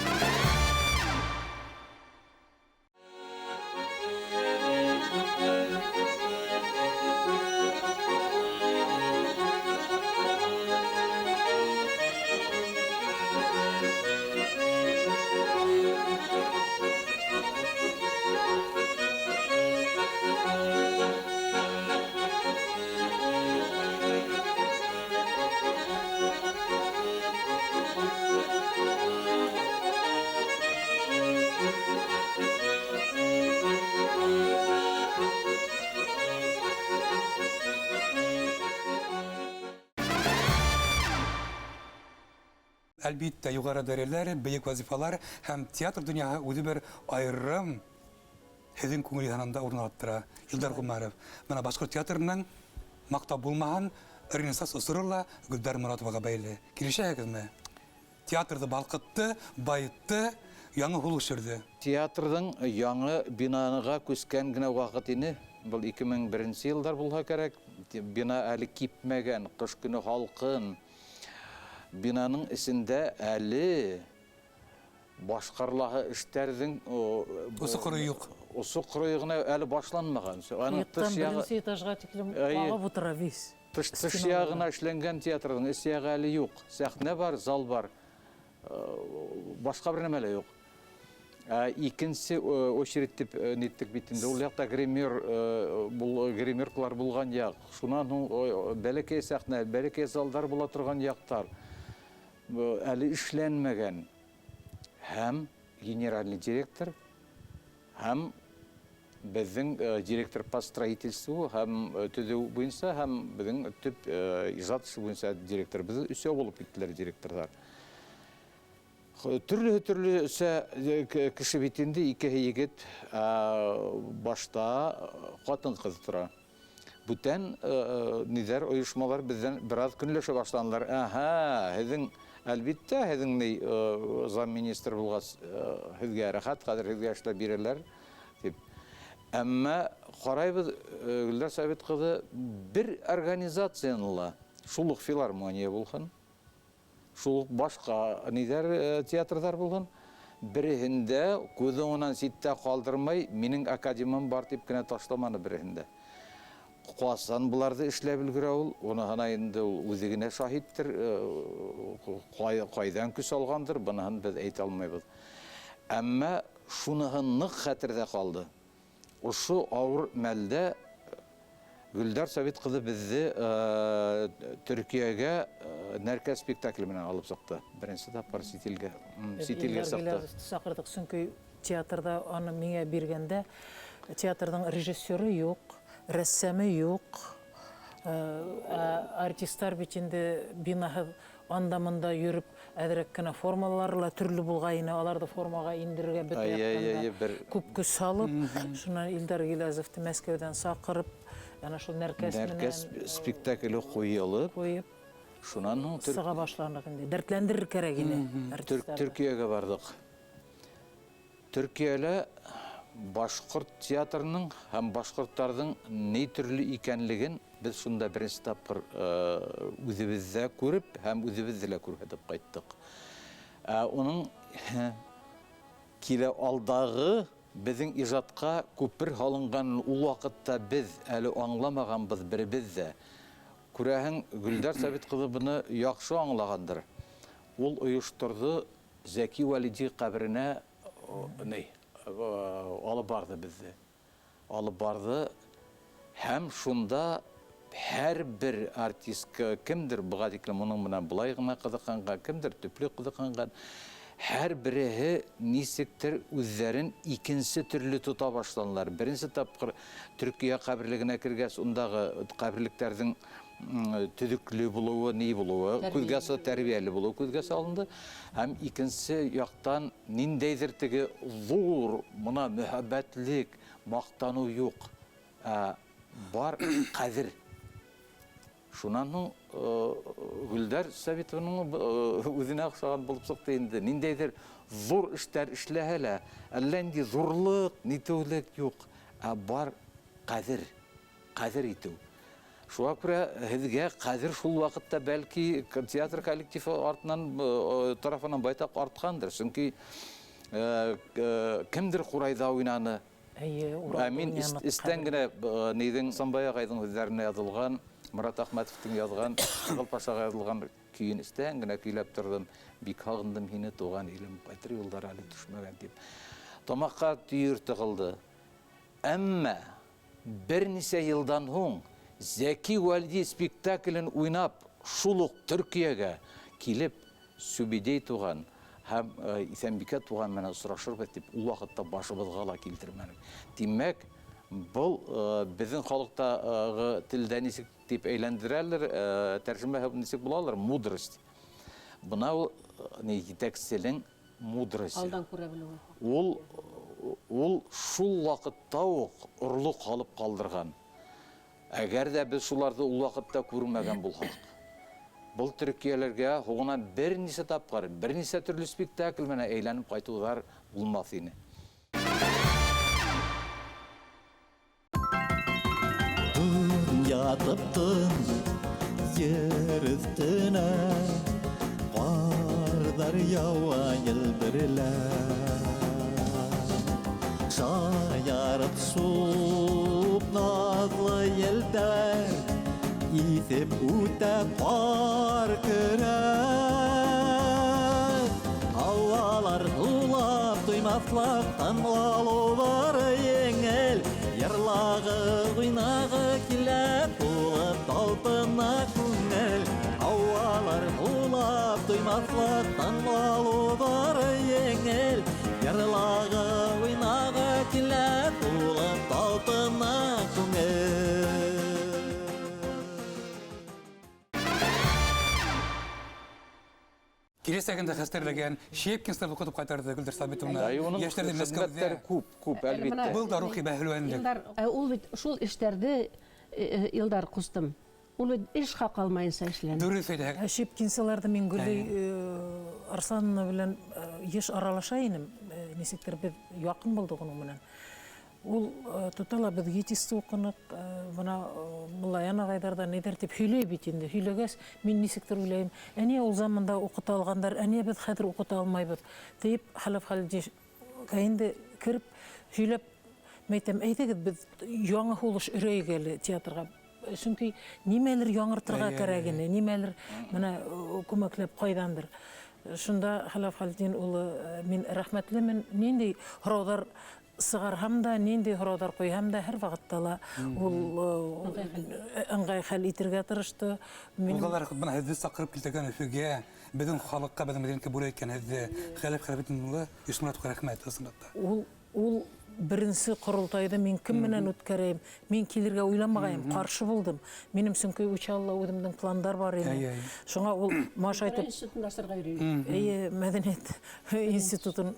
Әлбиттә, юғары дәрәҗәләр, бөйөк вазифалар һәм театр донъяһы үҙе бер айырым һеҙҙең күңел янында урын алып тора. Илдар Ғүмәров. Мына башҡорт театрының маҡтап булмаһын, Ренессанс осоро ла Гөлдәр Моратоваға бәйле. Килешәһегеҙме? Театрҙы балҡытты, байытты, яңы һулыш өрҙө. Театрҙың яңы бинаға күскән генә ваҡыт ине. Был 2001 йылдар булһа кәрәк. Бина әле кипмәгән, ҡыш көнө һалҡын. Бинаның эсендә әле башҡарылаһы эштәрҙең Осо ҡоройо юҡ. Осо ҡоройо ғына әле башланмаған. Аның тыш яғы беренсе этажға тиклем ағып утыра весь. Тыш яғына эшләнгән театрҙың эс яғы әле юҡ. Сәхнә бар, зал бар. Башҡа бер нәмә лә юҡ. Икенсе очередь тип ниттек бит инде. Ул яҡта гримеркалар булған яҡ. Шунан һуң бәләкәй сәхнә, бәләкәй залдар була торған яҡтар. Әле эшләнмәгән. Һәм генеральный директор, һәм беҙҙең директор по строительству, һәм төҙөү буйынса, һәм беҙҙең төп ижад эше буйынса директор. Беҙ өсәү булып киттеләр директорҙар. Төрлө-төрлөсә кеше бит инде, икеһе егет, башта ҡатын-ҡыҙ тора. Бүтән ниҙәр, ойошмалар беҙҙән бер аҙ көнләшә башланылар. Аһа, һеҙҙең, әлбиттә, һеҙҙең ни, замминистр булғас, һеҙгә рәхәт, хәҙер һеҙгә эшләп бирәләр тип. Әммә ҡарайбыҙ, Гөлдәр Сабит ҡыҙы бер организацияны ла, шул уҡ филармония булһын, шул уҡ башҡа ниҙәр, театрҙар булһын, береһендә күҙ уңынан ситтә ҡалдырмай, минең академиям бар тип кенә ташламаны береһендә. Ҡасан быларҙы эшләп өлгөрә ул, уныһына инде ул үҙе генә шаһиттер, ҡайҙан көс алғандыр, быныһын беҙ әйтә алмайбыҙ. Әммә шуныһы ныҡ хәтерҙә ҡалды. Ошо ауыр мәлдә Гөлдәр Сабит ҡыҙы беҙҙе Төркиәгә Нәркә спектакле менән алып сыҡты. Беренсе тапҡыр сит илгә, Беҙ сит илгә Илдар сыҡты. Гилязовты саҡырҙыҡ, сөнки Театрҙа аны миңә биргәндә театрҙың режиссеры юҡ, рәссамы юҡ. Ә артисттар бит инде бинаһыҙ анда-мында йөрөп, әҙерәк кенә формалары ла төрлө булғайны, аларҙы формаға индерергә бөтә яҡтан да күп көс һалып, шунан Илдар Гиләзовты Мәскәүҙән саҡырып, ана шул Нәркәс менән Нәркәс спектакле ҡуйылып, ҡуйып, шунан һуң сыға башланыҡ инде. Дәртләндерер кәрәк ине артистарҙы. Төркиәгә барҙыҡ. Төркиәлә башҡорт театрының һәм башҡорттарҙың ни төрлө икәнлеген беҙ шунда беренсе тапҡыр үҙебеҙҙә күреп һәм үҙебеҙҙе лә күрһәтеп ҡайттыҡ. Ә уның килә алдағы беҙҙең ижадҡа күпер һалынған ул ваҡытта беҙ әле аңламағанбыҙ беребеҙ ҙә. Күрәһең, Гөлдәр Сабит ҡыҙы быны яҡшы аңлағандыр. Ул ойошторҙо Зәки Вәлиди ҡәберенә, алып барҙы беҙҙе. Алып барҙы һәм шунда һәр бер артист кемдер быға тиклем уның менән былай ғына ҡыҙыҡһынған, кемдер төплө ҡыҙыҡһынған, һәр береһе нисектер үҙҙәрен икенсе төрлө тота башланылар. Беренсе тапҡыр Төркиә ҡәберлегенә кергәс, ундағы ҡәберлектәрҙең төҙөклө булыуы, ни булыуы, күҙгә тәрбиәле булыуы күҙгә салынды. Һәм икенсе яҡтан ниндәйҙер теге ҙур мына мөхәббәтлек, маҡтаныу юҡ. Ә, бар ҡәҙер. Шунан һуң Гөлдәр Сабитованың үҙенә оҡшаған булып сыҡты инде. Ниндәйҙер ҙур эштәр эшләһә лә, әллә ниндәй ҙурлыҡ, нитеүлек юҡ. Ә бар ҡәҙер, ҡәҙер итеү. Шуға күрә һеҙгә ҡәҙер шул ваҡытта бәлки театр коллективы тарафынан байтаҡ артҡандыр. Сөнки кемдер ҡурайҙа уйнаны. Эйе, Уралда Ә мин уйнаны эстән ҡәҙер. генә нейҙең Самбай ағайҙың һүҙҙәренә яҙылған, Морат Әхмәтовтың яҙған, Ҡыҙыл Пашаға яҙылған көйөн эстән генә көйләп торҙом. Бик һағындым һине, туған илем, ҡайтыр юлдар әле төшмәгән тип. Тамаҡҡа төйөр тығылды. Әммә бер нисә йылдан һуң Зәки Вәлиди спектаклен уйнап, шул уҡ Төркиәгә килеп Сүбидей туған һәм Иҫәнбикә туған менән осрашырбыҙ тип ул ваҡытта башыбыҙға ла килтермәнек. Тимәк, был беҙҙең халыҡтағы телдә нисек тип әйләндерәлер, тәржемә нисек булалыр? Мудрость. Бына ул ни, етәкселең мудрость. Алдан күрә белеүе. Ул шул ваҡытта уҡ орлоҡ һалып ҡалдырған. Әгәр ҙә беҙ шуларҙы ул ваҡытта күрмәгән булһаҡ, был төркиәләргә һуңынан бер нисә тапҡыр, бер нисә төрлө спектакль менән әйләнеп ҡайтыуҙар булмаҫ ине. Тын ятып тын ер өҫтөнә, ҡарҙар яуа елберләп. Шаярып суп наҙлы елдәр, иҫеп үтә ҡар көрәк. Һауалар һулап туймаҫлыҡ тын алыуҙар еңел, йырлағы, уйнағы килә, тулып талпына күңел. Һауалар һулап туймаҫлыҡ тын алыуҙар еңел, йырлағы, уйнағы килә, тулып талпына күңел. Киләсәгендә хәстәрләгән Щепкинстар уҡытып ҡайтарҙы Гөлдәр Сабитовна. Әй, уның Йәштәрҙе Мәскәүҙә. хеҙмәттәре күп, күп, Әле әлбиттә. бына Был да рухи бәһлеүәнлек. Илдар, ул бит шул эштәрҙе Илдар ҡустым. Ул бит эш хаҡы алмайынса эшләне. Дөрөҫ әйтәһең. Ә Щепкинсыларҙы мин Гөлдәй Арсланова белән йыш аралаша инем. Нисектер беҙ яҡын булдыҡ уның менән. Ул тота ла беҙ ГИТИСты уҡыныҡ, бына Муллаян ағайҙарҙан ниҙәр тип һөйләй бит инде. Һөйләгәс, мин нисектер уйлайым, ә ниә ул заманда уҡыта алғандар, ә ниә беҙ хәҙер уҡыта алмайбыҙ тип Хәләф Хәлидиға инде кереп һөйләп, мәйтәм, әйҙәгеҙ беҙ яңы һулыш өрәйек әле театрға. Сөнки нимәлер яңыртырға кәрәк ине, нимәлер бына күмәкләп ҡайҙандыр. Шунда Хәләф Хәлидин улы, мин рәхмәтлемен, ниндәй һорауҙар сығарһам да, ниндәй һорауҙар ҡуйһам да, һәр ваҡытта ла ул ыңғай хәл итергә тырышты. Улғалар бына һеҙҙе саҡырып килтергән Өфөгә, беҙҙең халыҡҡа, беҙҙең мәҙәниәткә бүләк иткән һеҙҙе Хәләф Хәләфетдин улы Ишморатовҡа рәхмәт, ысынлап та. Ул беренсе ҡоролтайҙы мин кем менән үткәрәйем? Мин килергә уйламағайым, ҡаршы булдым. Минем сөнки Учалыла үҙемдең пландар бар ине. Шуңа ул маш айтып, институтын асырға йөрөй. Эйе, мәҙәниәт институтын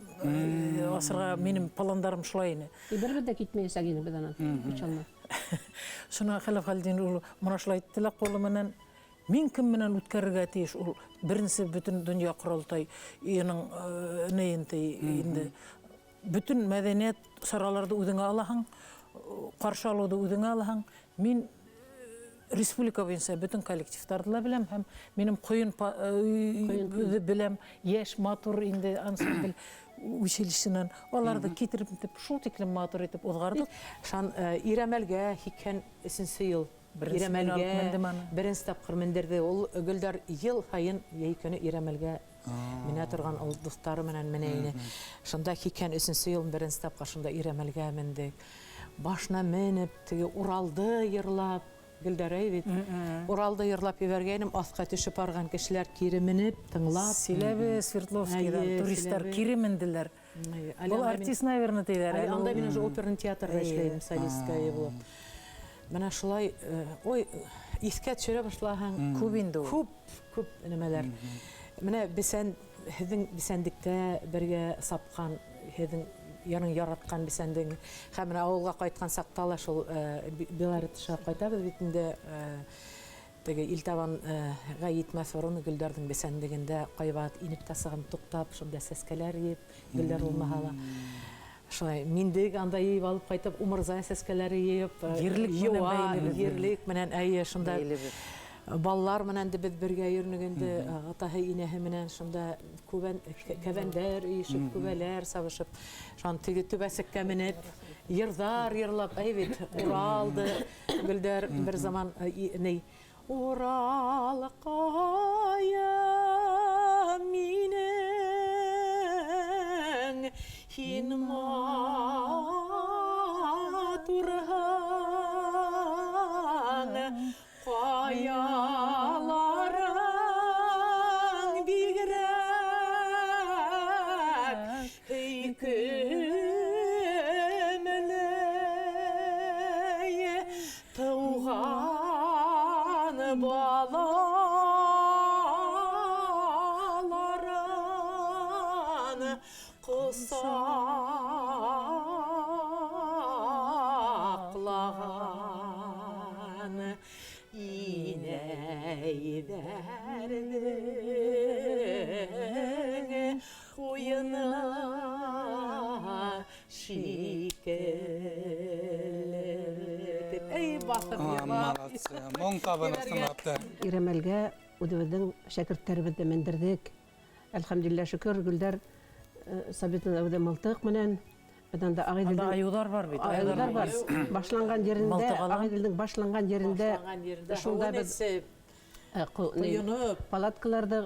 асырға минем пландарым шулай ине. Беребеҙ ҙә китмәйәсәк инек беҙ анан Учалына. Шуна Хәләф Хәлидин улы мына шулай әйтте лә ҡулы менән, мин кем менән үткәрергә тейеш? Ул беренсе бөтөн донъя ҡоролтайының нейен инде. Бөтөн мәҙәниәт сараларҙы үҙеңә алаһың, ҡаршы алыуҙы үҙеңә алаһың. Мин республика буйынса бөтөн коллективтарҙы ла беләм һәм минең ҡойон беләм, йәш, матур инде ансамбль училищенан. Аларҙы китереп итеп, шул тиклем матур итеп уҙғарҙыҡ. Шан Ирәмәлгә 83 йыл. Ирәмәлгә беренсе тапҡыр мендерҙе. Ул Гөлдәр йыл һайын йәй көнө Ирәмәлгә менә торған ул дуҫтары менән менә ине. Шунда 83 йыл беренсе тапҡыр шунда Ирәмәлгә мендек. Башына менеп, теге Уралды йырлап, Гөлдәрәй бит. Уралды йырлап ебәргәйнем, аҫҡа төшөп барған кешеләр кире менеп, тыңлап. Силәбе, Свердловскийҙан туристар кире менделәр. Был артист, наверное, тейҙәр. Анда мин уже оперный театрҙа эшләйем, солистка булып. Менә шулай, ой, иҫкә төшөрә башлаһаң, күп инде ул. Күп, күп нәмәләр. Менә бесән, һеҙҙең бесәндектә бергә сапҡан, һеҙҙең яның яратҡан бесәндең. Һәм менә ауылға ҡайтҡан саҡта ла шул Белорет аша ҡайтабыҙ бит инде, теге Илтабанға етмәҫ борон Гөлдәрҙең бесәнлегендә ҡайваҡыт инеп тә сығам, туҡтап, шунда сәскәләр йыйып, гөлдәр булмаһа ла. Шулай, миндек анда йыйып алып ҡайтып, умырзая сәскәләре йыйып, Ерлек менән йыуа, бәйлебеҙ. ерлек менән, әйе, шунда Бәйлебеҙ. Балалар менән дә беҙ бергә йөрөнөк инде, атаһы, инәһе менән шунда кәбәндәр өйөшөп, күбәләр сабышып, шунан теге түбәсеккә менеп, йырҙар йырлап, әй бит, Уралды, Гөлдәр бер заман, ней, Уралҡайым минең, һин матурһың, ҡаяларың бигерәк һөйкөмлө, тыуған балаларын ҡосаҡлаған инәйҙәрҙең ҡуйыны шикелле. Эй, баҫып йырлап. Молодцы. Моң табын ысынлап та. Ирәмәлгә үҙебеҙҙең шәкерттәребеҙҙе мендерҙек. Әлхәмдүлилләһ, шөкөр, Гөлдәр Сабитовна үҙе мылтыҡ менән. Беҙ анда Ағиҙелдең Анда айыуҙар бар бит, Айыуҙар айыуҙар бар. бар. Башланған ерендә, Мылтыҡ алан. Ағиҙелдең башланған ерендә Башланған ерендә шунда һыуын беҙ, эсеп, ҡойоноп. палаткаларҙы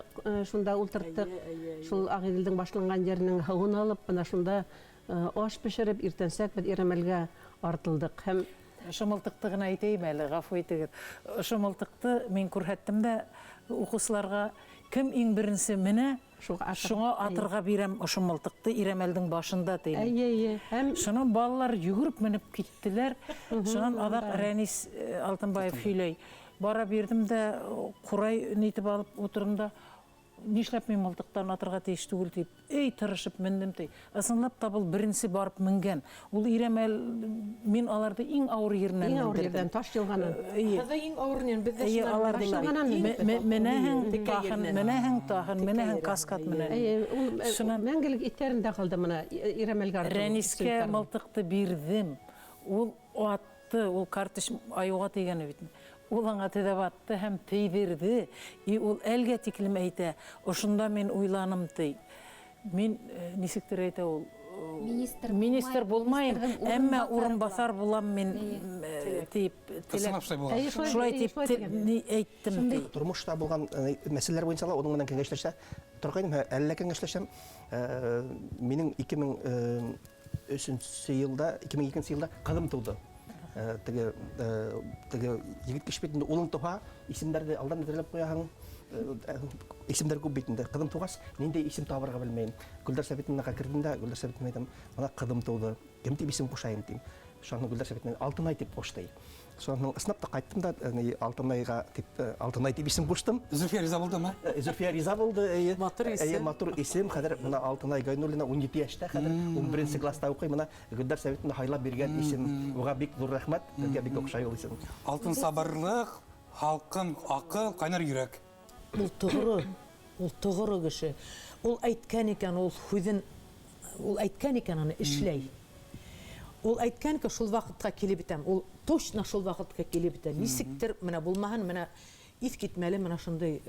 шунда ултырттыҡ. Эйе, эйе, эйе. Шул Ағиҙелдең башланған еренең һыуын алып, бына шунда аш бешереп, иртәнсәк беҙ Ирәмәлгә артылдыҡ. Һәм Ошо мылтыҡты ғына әйтәйем әле, ғәфү итегеҙ. Ошо мылтыҡты мин күрһәттем дә уҡыусыларға, кем иң беренсе менә, Шуға атыр. шуңа атырға бирәм ошо мылтыҡты Ирәмәлдең башында тейем. Эйе, эйе. Һәм Шунан балалар йүгереп менеп киттеләр. Шунан аҙаҡ Рәнис Алтынбаев һөйләй. Бара бирҙем дә ҡурай нитеп алып ултырҙым да, нишләп мин мылтыҡтан атырға тейеш түгел тип, эй, тырышып мендем ти. Ысынлап та был беренсе барып менгән. Ул Ирәмәл, мин аларҙы иң ауыр еренән Иң ауыр мендерҙем. ерҙән, таш йылғанан. Эйе. Һеҙҙе иң ауыр еренән, беҙ ҙә Эйе, шунан аларҙы таш йылғанан йылғанан Менәһең Текә тахын, еренән. менәһең тахын, Текә менәһең еренән, каскад эйе. менән. Эйе, ул Шунан мәңгелек иҫтәрендә ҡалды мына Ирәмәлгә артылып Рәнискә сөйөктәрҙе. мылтыҡты бирҙем. Ул атты, ул картыш айыуға тейгәне бит. Ул аңа төҙәп атты һәм тейҙерҙе. И ул әлгә тиклем әйтә, ошонда мин уйланым ти. Мин нисектер әйтә ул, Министр министр булмай, булмайым, министрҙың әммә урынбаҫары урынбаҫар булам мин, Эйе. тип теләк. Ысынлап шулай булған. Эйе, шулай Шулай тип, тип шулай тигән. ни әйттем Шундай ти. Тормошта булған мәсьәләләр буйынса ла уның менән кәңәшләшә торғайным, әллә кәңәшләшәм. Минең ике мең 2003 елда, 2002 елда ҡыҙым тыуҙы. Теге теге егет кеше бит инде, улың тыуһа, исемдәрҙе алдан әҙерләп ҡуяһың. Исемдәр күп бит инде. Ҡыҙым тыуғас, ниндәй исем табырға белмәйем. Гөлдәр Сәбитовнаға керҙем дә, Гөлдәр Сәбитовна әйтәм, бына ҡыҙым тыуҙы. Кем тип исем ҡушайым тим. Шунан Гөлдәр Сәбитовна Алтынай тип ҡушты. Шунан ысынлап та ҡайттым да, Алтынайға тип, Алтынай тип исем ҡуштым. Зөлфиә риза булдымы? Зөлфиә риза булды, эйе. Матур исем. Эйе, матур исем. Хәҙер бына Алтынай Гайнуллина 17 йәштә, хәҙер 11 класста уҡый. Бына Гөлдәр Сәбитовна һайлап биргән исем. Уға бик ҙур рәхмәт, беҙгә бик оҡшай ул исем. Алтын сабырлыҡ, һалҡын аҡыл, ҡайнар йөрәк. Ул тоғро, ул тоғро кеше. Ул әйткән икән, ул һүҙен, ул әйткән икән, аны эшләй. Ул әйткән икән, шул ваҡытҡа килеп етәм. Ул точно шул ваҡытҡа килеп етә. Нисектер менә булмаһын, менә иҫ китмәле менә шундай.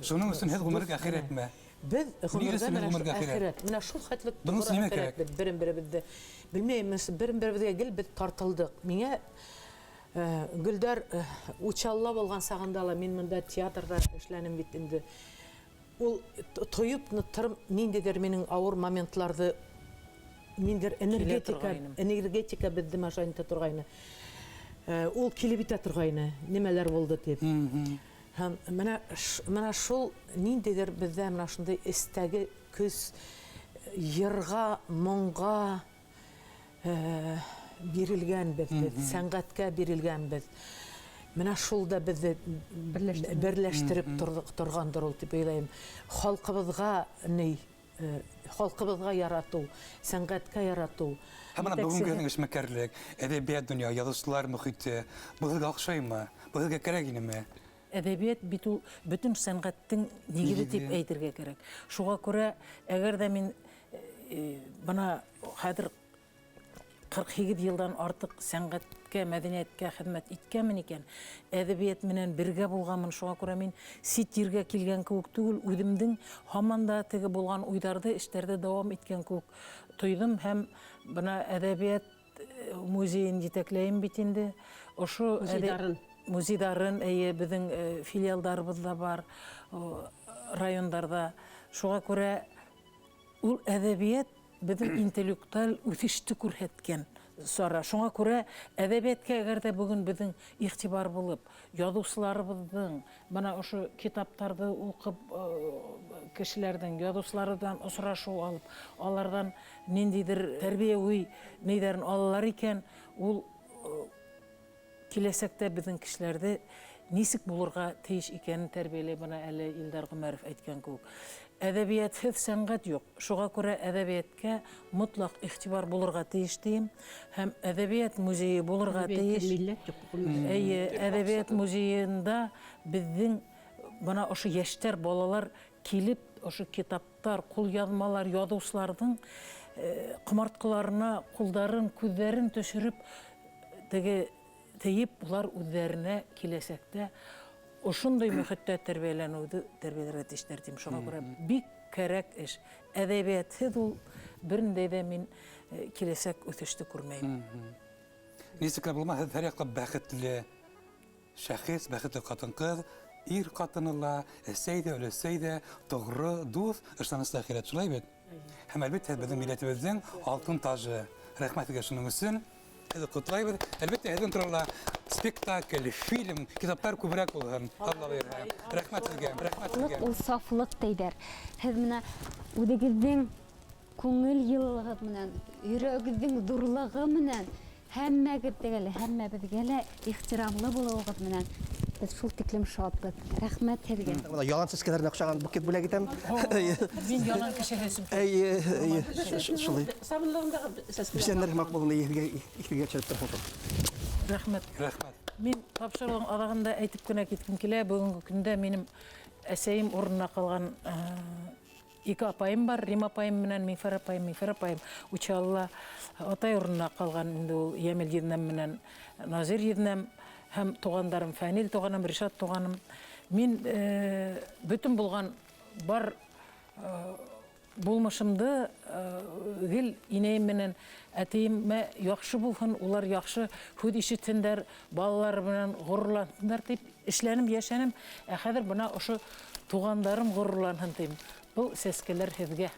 Шуның өсөн һеҙ ғүмерлек әхирәтме? Беҙ ғүмерҙә менә шул әхирәт. Менә шул хәтлек әхирәт беҙ берем-беребеҙҙе белмәйем, берем-беребеҙгә гел беҙ тартылдыҡ. Миңә Гөлдәр Учалла булған сағында ла мин мында театрҙа эшләнем бит инде. Ул тойоп тором ниндәйҙер минең ауыр моментларҙы, ниндәйҙер энергетика беҙҙе аша итә торғайны. Ул килеп итә торғайны, нимәләр булды тип. Һәм менә шул ниндәйҙер беҙҙә менә шундай эстәге көс йырға, моңға бирелгәнбеҙ, беҙ сәнғәткә бирелгәнбеҙ. Менә шул да беҙҙе берләштереп торғандыр ул тип уйлайым. Халҡыбыҙға ни, халҡыбыҙға яратыу, сәнғәткә яратыу. Һәм бына бөгөнгө һеҙҙең эшмәкәрлек, әҙәбиәт донъя, яҙыусылар мөхите, был һеҙгә оҡшаймы? Был һеҙгә кәрәк инеме? Әҙәбиәт бит ул бөтөн сәнғәттең нигеҙе тип әйтергә кәрәк. Шуға күрә, әгәр ҙә мин бына хәҙер 48 йылдан артыҡ сәнғәткә, мәҙәниәткә хеҙмәт иткәнмен икән, әҙәбиәт менән бергә булғанмын. Шуға күрә мин сит ергә килгән кеүек түгел, үҙемдең һаман да теге булған уйҙарҙы, эштәрҙе дауам иткән кеүек тойҙом. Һәм бына әҙәбиәт музейын етәкләйем бит инде. Ошо музейҙарын. Музейҙарын, эйе, беҙҙең филиалдарыбыҙ ҙа бар райондарҙа. Шуға күрә ул әҙәбиәт беҙҙең интеллектуаль үҫеште күрһәткән сара. Шуңа күрә әҙәбиәткә әгәр ҙә бөгөн беҙҙең иғтибар булып, яҙыусыларыбыҙҙың бына ошо китаптарҙы уҡып, кешеләрҙең яҙыусыларҙан осрашыу алып, аларҙан ниндәйҙер тәрбиәүи ниҙәрен алалар икән, ул киләсәктә беҙҙең кешеләрҙе нисек булырға тейеш икәнен тәрбиәләй. Бына әле Илдар Ғүмәров әйткән кеүек. Әҙәбиәтһеҙ сәнғәт юҡ. Шуға күрә әҙәбиәткә мотлаҡ иғтибар булырға тейеш тием. Һәм әҙәбиәт музейы булырға тейеш. Эйе, әҙәбиәт музейында беҙҙең бына ошо йәштәр, балалар килеп, ошо китаптар, ҡулъяҙмалар, яҙыусыларҙың ҡомартҡыларына ҡулдарын, күҙҙәрен төшөрөп, теге тейеп, улар үҙҙәренә киләсәктә ошондай мөхиттә тәрбиәләнеүҙе тәрбиәләргә тейештәр тим. Шуға күрә бик кәрәк эш. Әҙәбиәтһеҙ ул берендәй ҙә мин киләсәк үҫеште күрмәйем. Нисек кенә булмаһын, һеҙ һәр яҡлап бәхетле шәхес, бәхетле ҡатын-ҡыҙ, ир ҡатыны ла, әсәй ҙә, өләсәй ҙә, тоғро, дуҫ, ышаныслы әхирәт, шулай бит? Һәм әлбиттә, беҙҙең милләтебеҙҙең алтын тажы. Рәхмәт һеҙгә шуның өсөн. Һеҙҙе ҡотлайбыҙ. Әлбиттә, һеҙҙең турала спектакль, фильм, китаптар күберәк булһын. Алла бирһә. Рәхмәт һеҙгә, рәхмәт һеҙгә. Ул сафлыҡ тейҙәр. Һеҙ менә үҙегеҙҙең күңел йылылығыҙ менән, йөрәгегеҙҙең ҙурлығы менән һәммәгеҙгә лә, һәммәбеҙгә лә ихтирамлы булыуығыҙ менән беҙ шул тиклем шатбыҙ. Рәхмәт һеҙгә. Бына ялан сәскәләренә оҡшаған букет бүләк итәм. Мин ялан кешеһе өсөн. Эйе, эйе, шулай. Сабынлығындағы сәскәләр. Бесәндәр һымаҡ булһын, һеҙгә иҫегеҙгә төшөрөп торһон. Рәхмәт. Рәхмәт. Мин тапшырыуҙың аҙағында әйтеп кенә киткем килә. Бөгөнгө көндә минем әсәйем урынына ҡалған ике апайым бар, Рима апайым менән Миңфәр апайым. Миңфәр апайым Учалла атай урынына ҡалған инде ул Йәмил еҙнәм менән Назир еҙнәм һәм туғандарым Фәнил туғаным, Ришат туғаным. Мин бөтөн булған бар булмышымды гел инәйем менән әтейемә яҡшы булһын, улар яҡшы һүҙ ишетһендәр, балалар менән ғорурланһындар тип эшләнем, йәшәнем. Ә хәҙер бына ошо туғандарым ғорурланһын тим. Был сәскәләр һеҙгә.